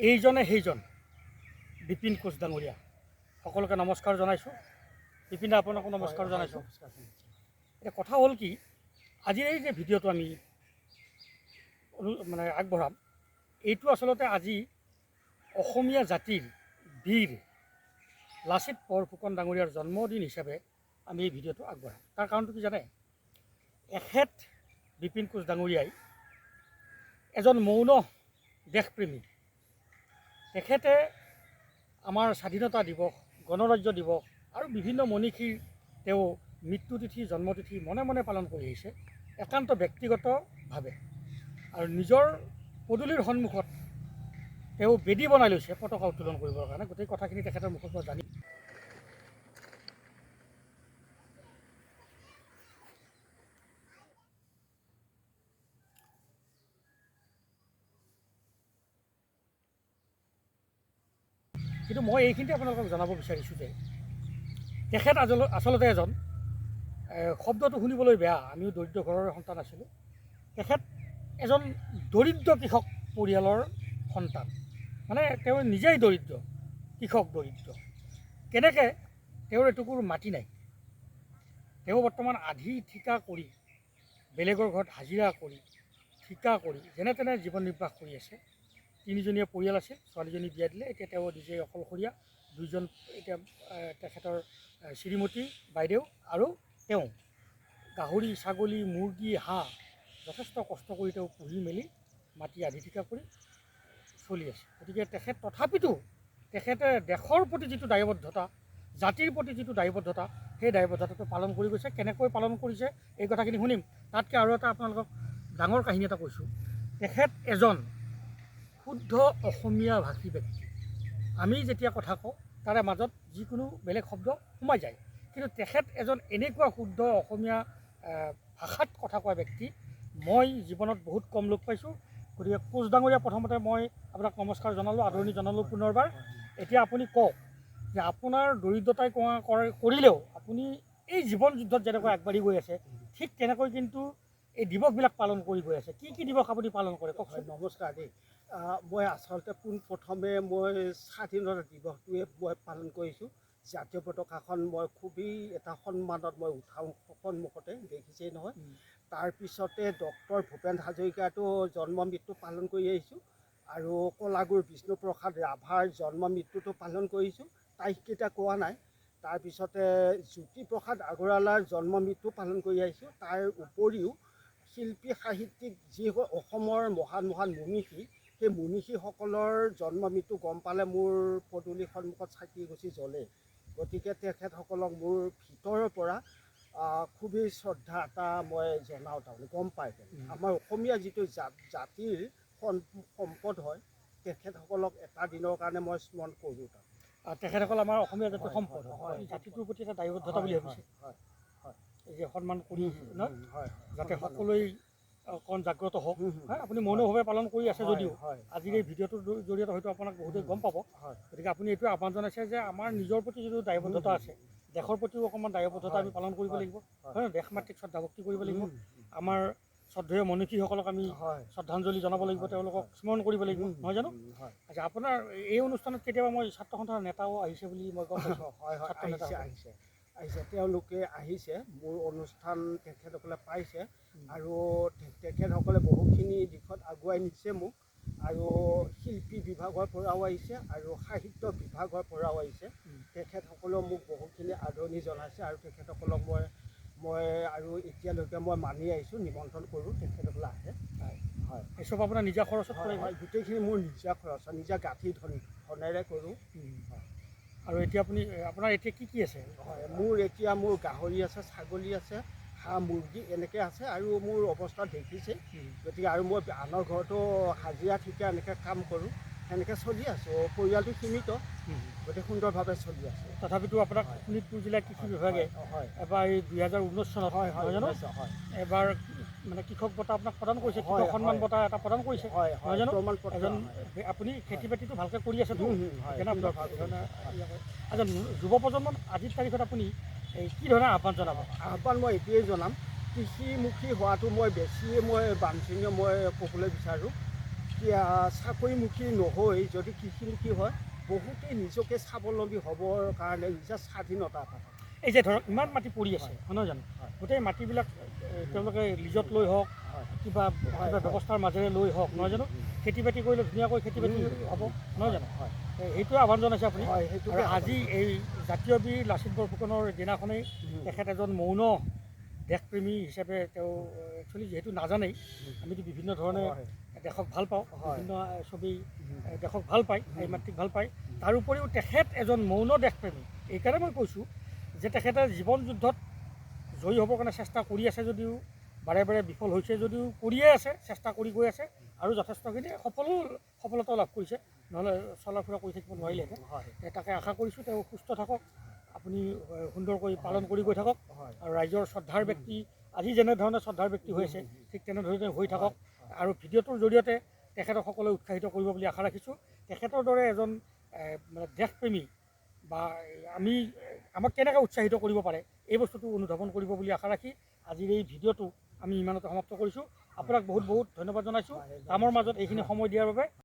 এইজনে সেইজন বিপিন কোচ ডাঙৰীয়া। সকলোকে নমস্কাৰ জনাইছোঁ। বিপিন দা, আপোনাকো নমস্কাৰ জনাইছোঁ। এতিয়া কথা হ'ল কি, আজিৰ এই যে ভিডিঅ'টো আমি মানে আগবঢ়াম, এইটো আচলতে আজি অসমীয়া জাতিৰ বীৰ লাচিত বৰফুকন ডাঙৰীয়াৰ জন্মদিন হিচাপে আমি এই ভিডিঅ'টো আগবঢ়াম। তাৰ কাৰণটো কি জানে? এখেত বিপিন কোচ ডাঙৰীয়াই এজন মৌন দেশপ্ৰেমী। তেখেতে আমাৰ স্বাধীনতা দিৱস, গণৰাজ্য দিৱস আৰু বিভিন্ন মনীষীৰ তেওঁ মৃত্যুতিথি, জন্মতিথি মনে মনে পালন কৰি আহিছে একান্ত ব্যক্তিগতভাৱে, আৰু নিজৰ পদূলিৰ সন্মুখত তেওঁ বেদী বনাই লৈছে পতাকা উত্তোলন কৰিবৰ কাৰণে। গোটেই কথাখিনি তেখেতৰ মুখৰ পৰা জানি কিন্তু মই এইখিনিতে আপোনালোকক জনাব বিচাৰিছোঁ যে তেখেত আচলতে এজন, শব্দটো শুনিবলৈ বেয়া, আমিও দৰিদ্ৰ ঘৰৰ সন্তান আছিলোঁ, তেখেত এজন দৰিদ্ৰ কৃষক পৰিয়ালৰ সন্তান। মানে তেওঁ নিজেই দৰিদ্ৰ কৃষক, দৰিদ্ৰ কেনেকৈ, তেওঁৰ এটুকুৰ মাটি নাই। তেওঁ বৰ্তমান আধি ঠিকা কৰি, বেলেগৰ ঘৰত হাজিৰা কৰি, ঠিকা কৰি যেনে তেনে জীৱন নিৰ্বাহ কৰি আছে। তিনিজনীয়া পৰিয়াল আছে, ছোৱালীজনী বিয়া দিলে, এতিয়া তেওঁ নিজে অকলশৰীয়া। দুইজন এতিয়া তেখেতৰ শ্ৰীমতী বাইদেউ আৰু তেওঁ গাহৰি, ছাগলী, মুৰ্গী, হাঁহ যথেষ্ট কষ্ট কৰি তেওঁ পুহি মেলি মাটি আধি ঠিকা কৰি চলি আছে। গতিকে তেখেত তথাপিতো তেখেতে দেশৰ প্ৰতি যিটো দায়বদ্ধতা, জাতিৰ প্ৰতি যিটো দায়বদ্ধতা, সেই দায়বদ্ধতাটো পালন কৰি গৈছে। কেনেকৈ পালন কৰিছে এই কথাখিনি শুনিম। তাতকৈ আৰু এটা আপোনালোকক ডাঙৰ কাহিনী এটা কৈছোঁ। তেখেত এজন শুদ্ধ অসমীয়া ভাষী ব্যক্তি। আমি যেতিয়া কথা কওঁ তাৰে মাজত যিকোনো বেলেগ শব্দ সোমাই যায়, কিন্তু তেখেত এজন এনেকুৱা শুদ্ধ অসমীয়া ভাষাত কথা কোৱা ব্যক্তি মই জীৱনত বহুত কম লগ পাইছোঁ। গতিকে কোচ ডাঙৰীয়া, প্ৰথমতে মই আপোনাক নমস্কাৰ জনালোঁ, আদৰণি জনালোঁ পুনৰবাৰ। এতিয়া আপুনি কওক যে আপোনাৰ দৰিদ্ৰতাই কৰিলেও আপুনি এই জীৱন যুদ্ধত যেনেকৈ আগবাঢ়ি গৈ আছে, ঠিক তেনেকৈ কিন্তু এই দিৱসবিলাক পালন কৰি গৈ আছে। কি কি দিৱস আপুনি পালন কৰে কওকচোন? নমস্কাৰ দেই। মই আচলতে পোনপ্ৰথমে মই স্বাধীনতা দিৱসটোৱে মই পালন কৰিছোঁ। জাতীয় পতাকাখন মই খুবেই এটা সন্মানত মই উঠাওঁ সন্মুখতে, দেখিছেই নহয়। তাৰপিছতে ডক্টৰ ভূপেন হাজৰিকাটো জন্ম মৃত্যু পালন কৰি আহিছোঁ, আৰু কলাগুৰু বিষ্ণুপ্ৰসাদ ৰাভাৰ জন্ম মৃত্যুটো পালন কৰিছোঁ, তাৰিখকেইটা কোৱা নাই। তাৰপিছতে জ্যোতিপ্ৰসাদ আগৰৱালাৰ জন্ম মৃত্যু পালন কৰি আহিছোঁ। তাৰ উপৰিও শিল্পী সাহিত্যিক যি অসমৰ মহান মহান মনীষী, সেই মনীষীসকলৰ জন্ম মৃত্যু গম পালে মোৰ পদূলি সন্মুখত চাকি গছি জ্বলে। গতিকে তেখেতসকলক মোৰ ভিতৰৰ পৰা খুবেই শ্ৰদ্ধা এটা মই জনাওঁ, তাৰমানে গম পাই পেলাই আমাৰ অসমীয়া যিটো জাতিৰ সম্পদ হয়, তেখেতসকলক এটা দিনৰ কাৰণে মই স্মৰণ কৰোঁ। তাত তেখেতসকল আমাৰ অসমীয়া জাতিৰ সম্পদ হয়, জাতিটোৰ প্ৰতি এটা দায়বদ্ধতা বুলি ভাবিছে, এই যে সন্মান কৰি যাতে সকলোৱেই অকণ জাগ্ৰত হওক। আপুনি মৌনভাৱে পালন কৰি আছে যদিও আজিৰ এই ভিডিঅ'টোৰ জৰিয়তে হয়তো আপোনাক বহুতে গম পাব। গতিকে আপুনি এইটোৱে আহ্বান জনাইছে যে আমাৰ নিজৰ প্ৰতি যিটো দায়বদ্ধতা আছে, দেশৰ প্ৰতিও অকণমান দায়বদ্ধতা আমি পালন কৰিব লাগিব, হয় নহয়? দেশ মাতৃক শ্ৰদ্ধা ভক্তি কৰিব লাগিব, আমাৰ শ্ৰদ্ধেয় মনীষীসকলক আমি শ্ৰদ্ধাঞ্জলি জনাব লাগিব, তেওঁলোকক স্মৰণ কৰিব লাগিব, নহয় জানো? আচ্ছা, আপোনাৰ এই অনুষ্ঠানত কেতিয়াবা মই ছাত্ৰ সন্থাৰ নেতাও আহিছে বুলি মই গম পাইছোঁ। হয় হয়, আহিছে আহিছে, তেওঁলোকে আহিছে, মোৰ অনুষ্ঠান তেখেতসকলে পাইছে, আৰু তেখেতসকলে বহুখিনি দিশত আগুৱাই নিছে মোক। আৰু শিল্পী বিভাগৰ পৰাও আহিছে আৰু সাহিত্য বিভাগৰ পৰাও আহিছে, তেখেতসকলেও মোক বহুখিনি আদৰণি জনাইছে। আৰু তেখেতসকলক মই আৰু এতিয়ালৈকে মই মানি আহিছোঁ, নিমন্ত্ৰণ কৰোঁ, তেখেতসকলে আহে। হয়, এইচব আপোনাৰ নিজা খৰচত কৰে? হয়, গোটেইখিনি মোৰ নিজা খৰচ, নিজা গাঁঠি ধনেৰে কৰোঁ। আৰু এতিয়া আপুনি, আপোনাৰ এতিয়া কি কি আছে? হয়, মোৰ এতিয়া মোৰ গাহৰি আছে, ছাগলী আছে, হাঁহ, মুৰ্গী এনেকৈ আছে। আৰু মোৰ অৱস্থা দেখিছে, গতিকে আৰু মই আনৰ ঘৰতো হাজিৰা ঠিকা এনেকৈ কাম কৰোঁ, সেনেকৈ চলি আছোঁ। পৰিয়ালটো সীমিত, গতিকে সুন্দৰভাৱে চলি আছোঁ। তথাপিতো আপোনাক শোণিতপুৰ জিলা কৃষি বিভাগে এবাৰ এই 2019 চনত, হয় জানো, এবাৰ মানে কৃষক বঁটা আপোনাক প্ৰদান কৰিছে, কৃষক সন্মান বঁটা এটা প্ৰদান কৰিছে, নহয় জানো? এজন আপুনি খেতি বাতিটো ভালকৈ কৰি আছেতো। আচ্ছা, যুৱ প্ৰজন্মক আজিৰ তাৰিখত আপুনি এই কি ধৰণৰ আহ্বান জনাব? আহ্বান মই এইটোৱেই জনাম, কৃষিমুখী হোৱাটো মই বেছিয়ে মই বাঞ্ছনীয় মই ক'বলৈ বিচাৰোঁ। চাকৰিমুখী নহৈ যদি কৃষিমুখী হয়, বহুতেই নিজকে স্বাৱলম্বী হ'বৰ কাৰণে নিজা স্বাধীনতা এটা থাকে। এই যে ধৰক ইমান মাটি পৰি আছে, হয় নহয় জানো? হয়। গোটেই মাটিবিলাক তেওঁলোকে লিজত লৈ হওক, কিবা কিবা ব্যৱস্থাৰ মাজেৰে লৈ হওক, নহয় জানো, খেতি বাতি কৰিলে ধুনীয়াকৈ খেতি বাতি হ'ব, নহয় জানো? হয়। সেইটোৱে আহ্বান জনাইছে আপুনি। হয়, সেইটোকে আৰু আহ্বান। আজি এই জাতীয় বীৰ লাচিত বৰফুকনৰ দিনাখনেই তেখেত এজন মৌন দেশপ্ৰেমী হিচাপে তেওঁ একচুৱেলি যিহেতু নাজানেই, আমিতো বিভিন্ন ধৰণে দেশক ভাল পাওঁ, বিভিন্ন চবেই দেশক ভাল পায়, এই মাতৃক ভাল পায়। তাৰ উপৰিও তেখেত এজন মৌন দেশপ্ৰেমী। এইকাৰণে মই কৈছোঁ যে তেখেতে জীৱন যুদ্ধত জয়ী হ'বৰ কাৰণে চেষ্টা কৰি আছে যদিও বাৰে বাৰে বিফল হৈছে যদিও কৰিয়ে আছে, চেষ্টা কৰি গৈ আছে আৰু যথেষ্টখিনি সফলতাও লাভ কৰিছে, নহ'লে চলা ফুৰা কৰি থাকিব নোৱাৰিলেহেঁতেন। তাকে আশা কৰিছোঁ তেওঁ সুস্থ থাকক, আপুনি সুন্দৰকৈ পালন কৰি গৈ থাকক আৰু ৰাইজৰ শ্ৰদ্ধাৰ ব্যক্তি আজি যেনেধৰণে শ্ৰদ্ধাৰ ব্যক্তি হৈ আছে, ঠিক তেনেধৰণে হৈ থাকক। আৰু ভিডিঅ'টোৰ জৰিয়তে তেখেতক সকলোৱে উৎসাহিত কৰিব বুলি আশা ৰাখিছোঁ। তেখেতৰ দৰে এজন মানে দেশপ্ৰেমী বা আমি আমাক কেনেকৈ উৎসাহিত কৰিব পাৰে এই বস্তুটো অনুধাৱন কৰিব বুলি আশা ৰাখি আজিৰ এই ভিডিঅ'টো আমি ইমানতে সমাপ্ত কৰিছোঁ। আপোনাক বহুত বহুত ধন্যবাদ জনাইছোঁ কামৰ মাজত এইখিনি সময় দিয়াৰ বাবে।